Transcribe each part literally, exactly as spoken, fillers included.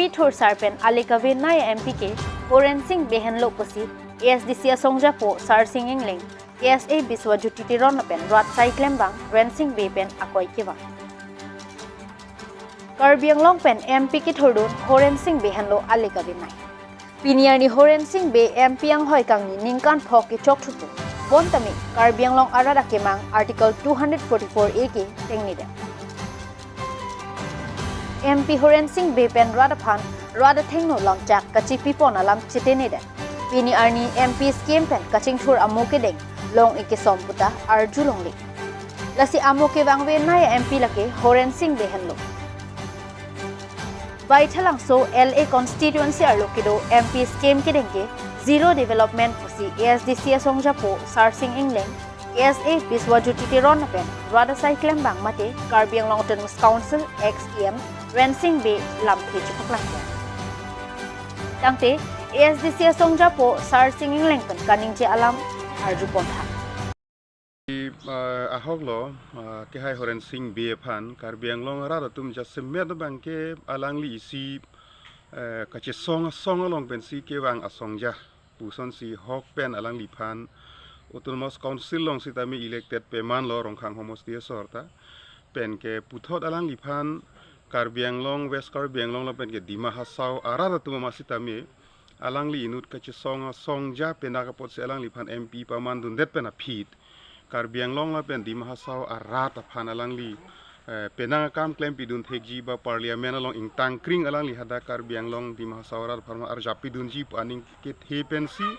Kethur sar pen ale kave nai M P ke Horen Sing Bey henlo pusi A S D C asongjapo Sarsing Engleng, K S A Biswajyoti Teron lapen rat asai klembang Rensing Bey pen akoi kevang. Karbi Anglong pen M P kethurdun Horen Sing Bey henlo ale kave nai. Pini arni Horen Sing Bey M P anghoi kangni ningkan phok kechok thutu. Bonta me Karbi Anglong arat akemang Article two hundred forty-four A ke tengnedet. M P Horen Sing Bey pen rat aphan rat athengno lamchak kachipipon alam chitengnedetlo. Pini arni M P scheme pen kachingthur amo kedeng long-ik kesom puta arjulongle. Lasi amo kevangve nai M P lake Horen Sing Bey henlo. Baithalangso L A constituency arlo kedo M P scheme kedeng ke zero development pusi A S D C asongjapo Sarsing Engleng, K S A Biswajyoti Teron lapen rat asai klembang mate Karbi Anglong Autonomous Council ex E M Rensing Bey lamthe chepaklang. Tangte A S D C asongjapo Sarsing Engleng pen kaningje alam arjupon tha. I, ah, ahok lo, ah, kehai Horen Sing Bey aphan Karbi Anglong arat atum jasemet abang ke alangli isi, eh, kachesong asong along pensi kevang asongja pusonsi hok pen alangliphan Autonomous Council along sitame elected pemanlo Rongkhang homosti asor ta. Pen ke puthot alangliphan Karbi Anglong, West Karbi Anglong lapen ke Dima Hasao arat atum ama sitame alangli inut kachesong asongja penang apotsi alangliphan M P pamandundet pen aphi Karbi Anglong lapen Dima Hasao arat aphan alangli, eh, penang akam klempidun thekji ba Parliament along ingtangkring alangli hadak Karbi Anglong Dima Hasao arat aphan arjap pidunji pu aning kethe pensi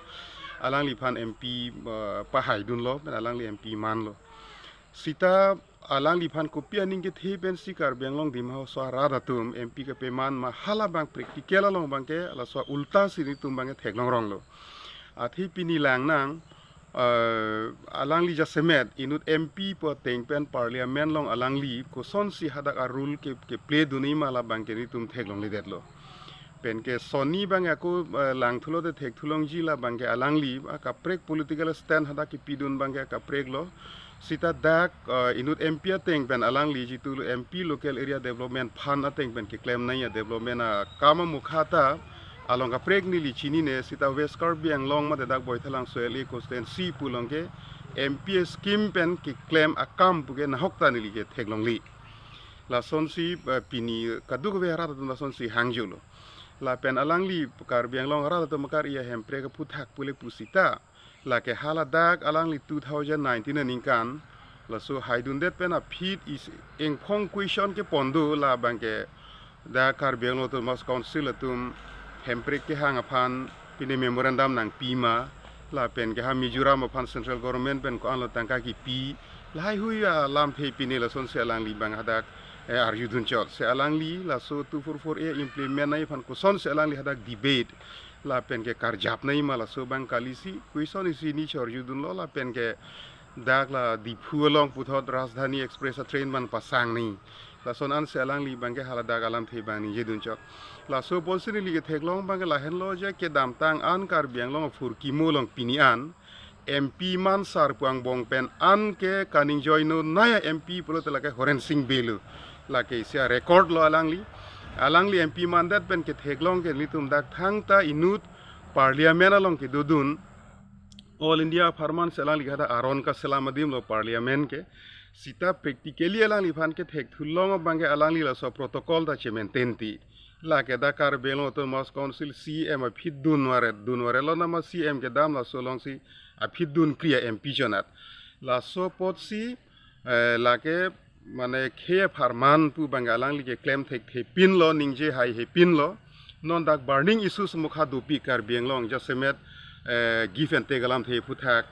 alangliphan M P, eh, pahaidunlo pen alangli M P manlo. Sita alangliphan kopi aning kethe pensi Karbi Anglong Dima Hasao arat atum M P kepeman ma halabang practical along abang ke laso ulta si nelitum abang ke theklong ronglo. Athe pini langnang, eh, alangli jasemet inut M P pu ateng pen Parliament along alangli kosonsi hadak a-role ke, keplay dunji ma labang ke nelitum theklongledetlo. Pen ke sonni abang ako, eh, langthulo te thekthulongji labang ke alangli akaprek political stand hadak kepidun abang ke akapreklo. Sita dak, eh, inut M P ateng pen alangli jitu M P Local Area Development Fund ateng pen keklem nangji a-development akam amukha ta along kaprek neli chinine, sita West Karbi Anglong mate dak Baithalangso L A constituency pu along ke M P scheme pen keklem akam pu ke nahok ta neli ke theklongle. Lasonsi, eh, pini kadokave arat atum lasonsi hangjulo. Lapen alangli Karbi Anglong arat atum akar iya Hemprek aphuthak pule pusita. Lake haladak alangli two thousand nineteen aningkan laso haidundet pen aphi isi ingphong question kepon do labang ke dak Karbi Anglong Autonomous Council atum Hemprek kehang aphan pine memorandum nangpi ma, lapen ke ha Mizoram aphan central government pen ko-anlo tangka kipi, lahai hui alamthe pine lasonsi alangli abang hadak, eh, arjudun chot. Si alangli laso two four four A implement nangji aphan kosonsi alangli hadak debate lapen ke karjap nangji ma laso abang kalisi question isi ni chorjudunlo lapen ke dak la Diphu along puthot Rajdhani Express a-train man pasang nangji. Lason ansi alangli abang ke haladak alamthe abang ningjedun chot. Laso apotsi neli ketheklong abang ke lahenlo je kedamtang an Karbi Anglong aphurkimo along pini an M P man sar pu angbong pen an ke kaningjenon nai a-M P pulote lake Horen Sing Bey lo. Lake isi a-record lo alangli. Alangli M P mandet pen ketheklong ke nelitum dak thangta inut Parliament along kedodun All India apharman si alangli hadak aron kaselam adim lo Parliament ke. Sita practically alangliphan kethekthulong abang ke alangli laso protocol ta che-maintain ti. Lake dak Karbi Anglong Autonomous Council C M aphi dun varet, dun varet lo nama C M kedam laso alongsi aphi dun kri a-M P chonat. Laso apotsi, eh, lake mane khei apharman pu abang alangli keklem thekthepinlo, ningje haihepinlo. Non dak burning issues mukha dopik Karbi Anglong jasemet, eh, give and take alamthe aphuthak.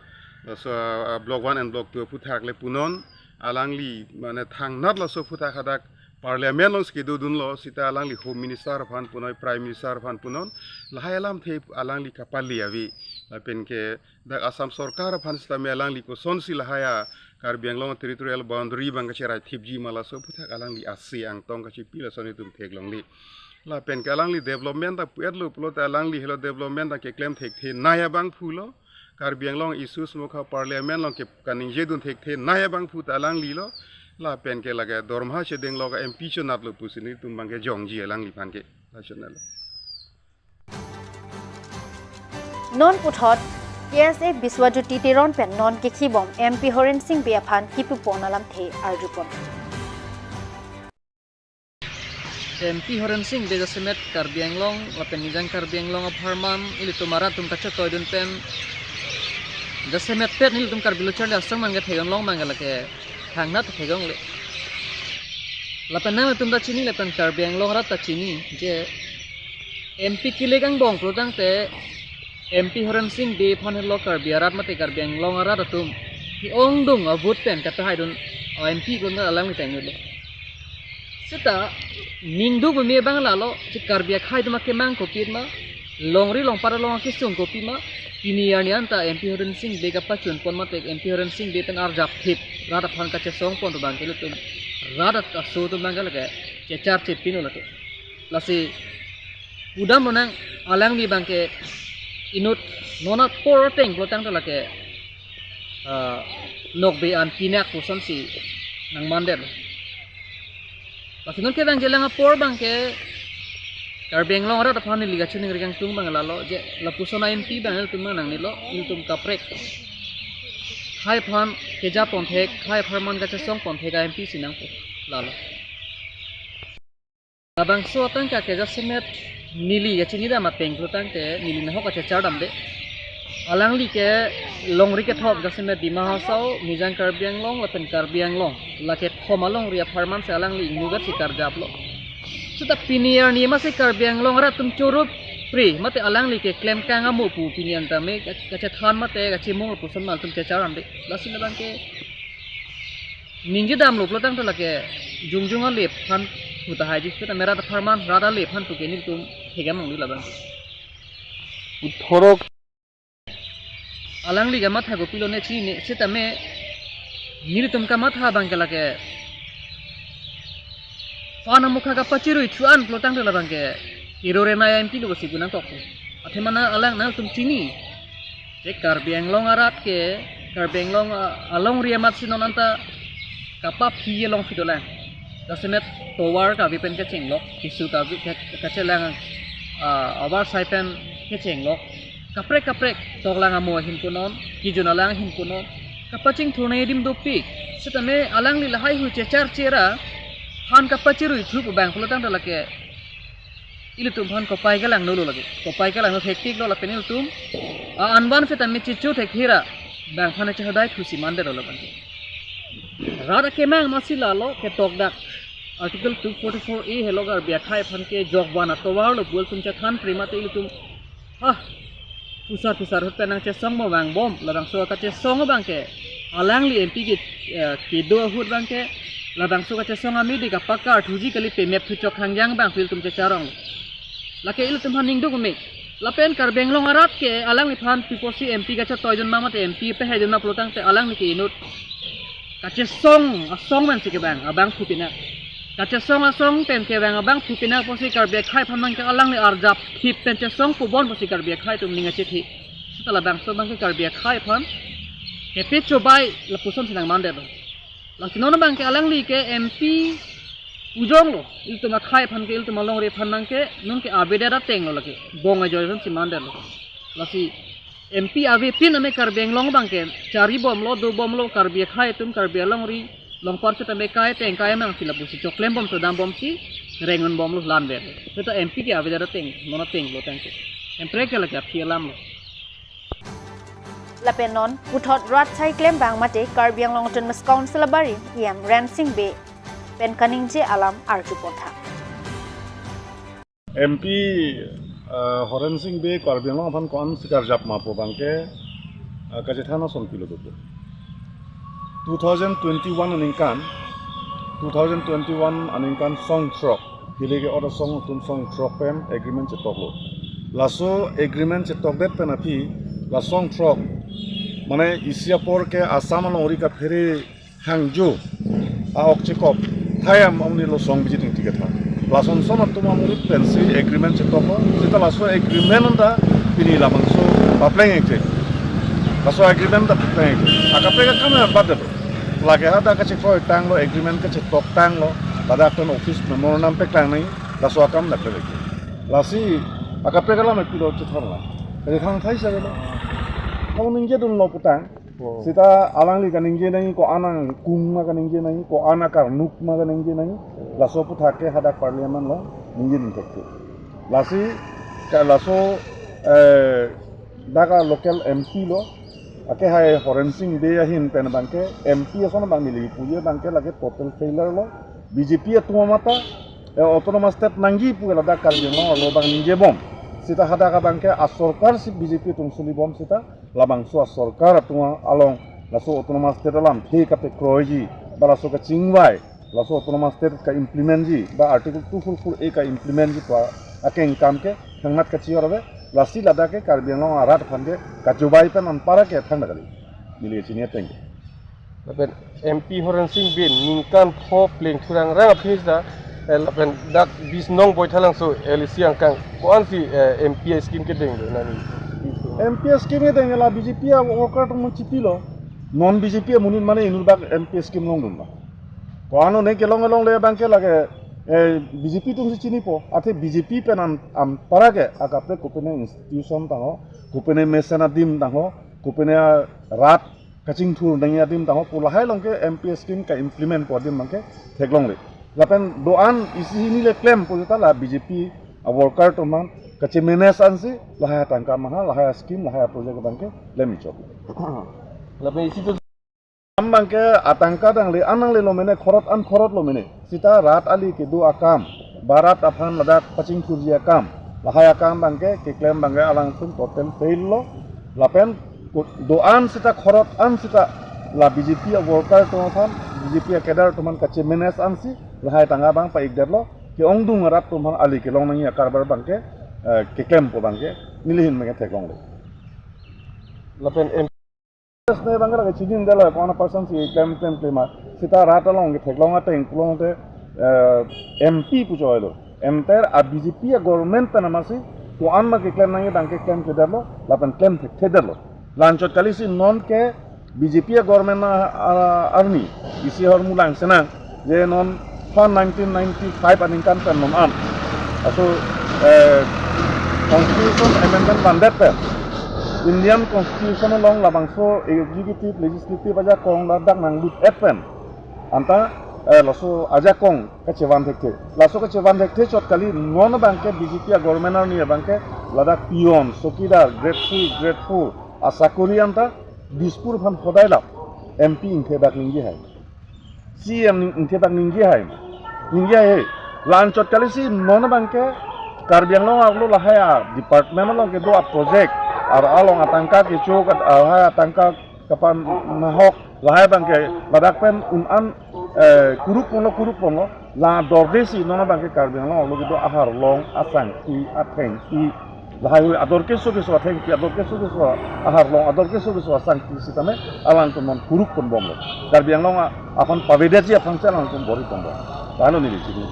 Laso, ah, block one and block two aphuthak le punon alangli mane thangnat laso aphuthak hadak Parliament alongsi kedodunlo, sita alangli Home Minister aphan punon, Prime Minister aphan punon, lahai alamthe alangli kapali ave. Lapen ke dak Assam Sorkar aphan sitame alangli kosonsi lahai a Karbi Anglong territorial boundary abang kacherai thipji ma laso aphuthak alangli ase angtong kachepi lason nelitum theklongle. Lapen ke alangli development ta pu-etlo pulote alangli helo development ta keklem thekthe nai abangphu lo. Karbi Anglong issues mukha Parliament along ke kaningjedun thekthe nai abangphu ta alangli lo. Lapen ke lake dorma chedenglo ka M P chonatlo pusi nelitum abangke jongji alangliphan ke. Lachonlo. Non puthot K S A Biswajyoti Teron pen non kekhibom M P Horen Sing Bey aphan kipupon alamthe arjupon. M P Horen Sing Bey jasemet Karbi Anglong lapen Nijang Karbi Anglong apharman ilitum arat atum kachetoidun pen jasemet pet nelitum Karbi lo charli asong abangke theklong abangke lake thangnat theklongle. Lapen nangtum ta chini lapen Karbi Anglong arat ta chini je M P kelek angbong pulotangte M P Horen Sing Bey aphan helo Karbi arat mate Karbi Anglong arat atum ke-ongdung avote pen kapahaidun a-M P kon alangli ta inutlo. Seta ningduk meme abang lalo, si Karbi akhai atum akemang kopima, longri longpat along akesung kopima, pini arni anta M P Horen Sing Bey kapachunpon mate M P Horen Sing Bey pen arjapthip rat aphan kachesongpon abangke ilitum rat aso atum abangke lake chechar chepin lo lake. Lasi pudam lonang alangli abangke inut non apor ateng pulotangte lake, ah, nokbe an pinak pusonsi nangmandet. Lasi non kevangji alang apor abangke Karbi Anglong arat aphan neli kachiningri kangtung abang lalo je lapuson a-M P abang ilitum mang nangnelo, ilitum kaprek akhai aphan kejapon thek, akhai apharman kachesongpon thek a-M P si nangpo lalo. Labangso atangka ke jasemet neli kachinidam ateng pulotangte neli nahok kachechardamde. Alangli ke longri kethom jasemet Dima Hasao, Nijang Karbi Anglong lapen Karbi Anglong, lake thom alongri apharman si alangli ingnugat si karjaplo. Seta pini arni masi Karbi Anglong arat atum choro pri mate alangli keklem kang amo pu pini anta me kachethan mate kachemung puson ma nelitum chechardamde. Lasi labangke ningjedamlo pulotangte lake jongjong ale aphan pu tahaiji, seta me rat apharman rat ale aphan pu ke nelitum thekdam nangli labang. Uthorok. Alangli kamatha kopilo ne chinine, seta me nelitum kamatha abangke lake phan amokha kapachirui thu-an pulotangte labangke kirore nai M P lo pusi pu nangkok. Athema na alang nangtum chini. Je Karbi Anglong arat ke, Karbi Anglong, ah, alongri amat si non anta kapaphi along phi dolang. Jasemet tovar kave pen kechenglok, keso kave ke, kachelang, ah, avarsai pen kechenglok. Kaprek kaprek, toklang amo ahin punon, kejun alang ahin punon. Kapachingthur nangji adim dopik. Seta me alangli lahai hui chechar chera, phan kapachirui thu pu abang pulotangte lake ilitum aphan kopai kelangno lo lake. Kopai kelangno thektiklo lapen ilitum a-anvan seta me chichu thek hira abang aphan chehadai thusi mandetlo labang. Rat akemang masi lalo ketokdak Article two forty-four A helo Karbi akhai aphan ke jokvan atovarlo pu ilitum chethan pri mate ilitum, ah, pusar pusar ahut pen nangchesong mo vangbom, labangso kachesong abangke alangli M P ke, eh, kedo ahut abangke labangso kachesong amidi kapakar thuji kali, pemep thuchok hangjang abang pu ilitum checharong. Lake ilitum aphan ningduk meme. Lapen Karbi Anglong arat ke alangliphan pi apotsi M P kachetoidun ma mate M P pahaidun ma pulotangte alangli ke inut kachesong asong pensi kevang abang phu pinak. Kachesong asong pen kevang abang phu pinak apotsi Karbi akhai aphan abangke alangli arjapthip pen chesong pubon apotsi Karbi akhai atum ning achithi. Seta labangso abangke Karbi akhai aphan kepechobai lapusonsi nangmandetlo. Lasi non abangke alangli ke M P ujonglo, ilitum akhai aphan ke, ilitum alongri aphan abangke non ke avedet atenglo lake, bong ajoine si mandetlo. Lasi M P avepin ame Karbi Anglong abangke charibomlo, dobomlo, Karbi akhai atum, Karbi alongri longpar seta me kai teng kai mang si lapusi choklembom sodambomsi rengunbomlo, landetlo. Seta M P ke avedet ateng, non atenglo tangte. Emprek ke lake aphi alamlo. Lapen non puthot rat asai klembang mate Karbi Anglong Autonomous Council abarim E M Rensing Bey pen kaningje alam arjupon tha. M P, eh, Horen Sing Bey Karbi Anglong aphan ko-ansi karjap ma pu abangke, eh, kachethan ason pilo dopo. Two thousand twenty-one aningkan, two thousand twenty-one aningkan song throk, Phili ke-ot asong atum song throk pen agreement chetoklo. Laso agreement chetokdet pen aphi la song throk, mane isi apor ke Assam alongri kaphere hangjo a-ok chekop thai am amni lo song bijit ingti ketha. Lason son atum amonit pensi agreement chetoklo. Seta laso agreement anta pini labangso papleng ekte. Laso agreement ta papleng ekte. Akaprek akam ya bat do. Lake hadak kachekroi tanglo, agreement kachetok tanglo, ladak pen office memorandum peklang nangji, laso akam dak lelek. Lasi akaprek alam epilo chethon la. Jadi thang thai sa lo. Kong ningje dunlo putang. Oh. Sita alangli kaningje nangji, ko-an angkung ma kaningje nangji, ko-an akarnuk ma kaningje nangji. Laso aputhak ke hadak parliament along ningje dun thekthe. Lasi ka laso, eh, dak a local M P lo, ake hai Horensing Bey ahin pen abangke M P ason abang neli puji abangke lake total failure lo. B J P atum amata, eh, autonomous state nangji pu ke ladak Karbi Anglong arlo abang ningjebom. Sita hadak abangke asorkar si B J P atum solibom sita, labangso asorkar atum along laso autonomous state alamthe kapekroiji, ba laso kachingvai, laso autonomous state ka-implement ji, ba Article two four four A ka-implement ji pu akengkam ke thangnat kachior ave. Lasi ladak ke Karbi Anglong arat aphan ke kachubai pen anpara ke thangta kali. Neli chini ateng ke. Lapen M P Horensing Bey ningkan pho pleng thurang rang aphi ta, eh, lapen dak Bisnong Boithalangso L A C angkang ko-ansi, eh, M P scheme kedeng do nani. M P scheme kedeng la B J P aworker atum chipilo. Non B J P amonit mane inut bak M P scheme longdun ba. Ko-an ne kelong along le abangke lake, eh, B J P atumsi chinipo. Athe B J P pen an, anpara ke akaprek kopine institution tangho, kopine mesen adim tangho, kopine rat kachingthur nangji adim tangho pu lahai along ke M P scheme ka-implement po adim abangke theklongle. Lapen do-an isi hini le klempo sita la B J P aworker atum aphan kachemanage ansi lahai atangka maha, lahai ascheme, lahai aproject abangke klem ichok. Lapen isi to abangke atangka dangle an nanglelo mene, khorot an khorotlo mene. Sita rat ali kedo akam, ba rat aphan ladak pachingthurji akam, lahai akam abangke keklem abangke alangtum total fail lo. Lapen ko-, do-an sita khorot an sita la B J P aworker atum aphan, B J P acadre atum aphan kachemanage ansi lahai tangka abang pa-ikdetlo. Ke-ongdung rat atum aphan ali kelong nangji akarbar abangke, eh, keklempo abangke neli ahin abangke theklongle. Lapen M P ne abangke lake chidin dela ko-an person si klem klem klem ma. Sita rat along ketheklong ateng pulote, eh, M P pu choilo. Enter a B J P agovernment pen amatsi ko-an ma keklem nangji abangke klemkledetlo, lapen klem thekthedetlo. La-anchot kali si non ke B J P agovernment a, a, arni isi ahormu langsenang, je non aphan nineteen ninety-five aningkan pen non an aso, eh, constitution amendment vandet pen Indian constitution along labangso executive, legislative ajakong ladak nanglut-et pen anta, eh, laso ajakong kachevan thekthe. Laso kachevan thekthe chot kali non abangke B J P agovernment arni abangke ladak peon, chowkidar, grade three, grade four asakori anta Dispur aphan hodai lap M P ingthe bak ningje hai. C E M ning-, ingthe bak ningje hai. Ningje hai. La-anchot kali si non abangke Karbi Anglong arlo lahai a department along kedo aproject, ar along atangka kecho kat, lahai atangka kapanahok, lahai abangke ladak pen un-an, eh, kuruk ponlo, kuruk ponlo. La ador ke si non abangke Karbi Anglong arlo kedo aharlong, asangti, athengpi, lahai hui ador keso keso athengpi, ador keso keso aharlong, ador keso keso asangti sitame alangtum non kuruk ponbomlo. Karbi Anglong a-, aphan pavedetji aphansi alangtum bor-i ponbom. Lahelo neli chini.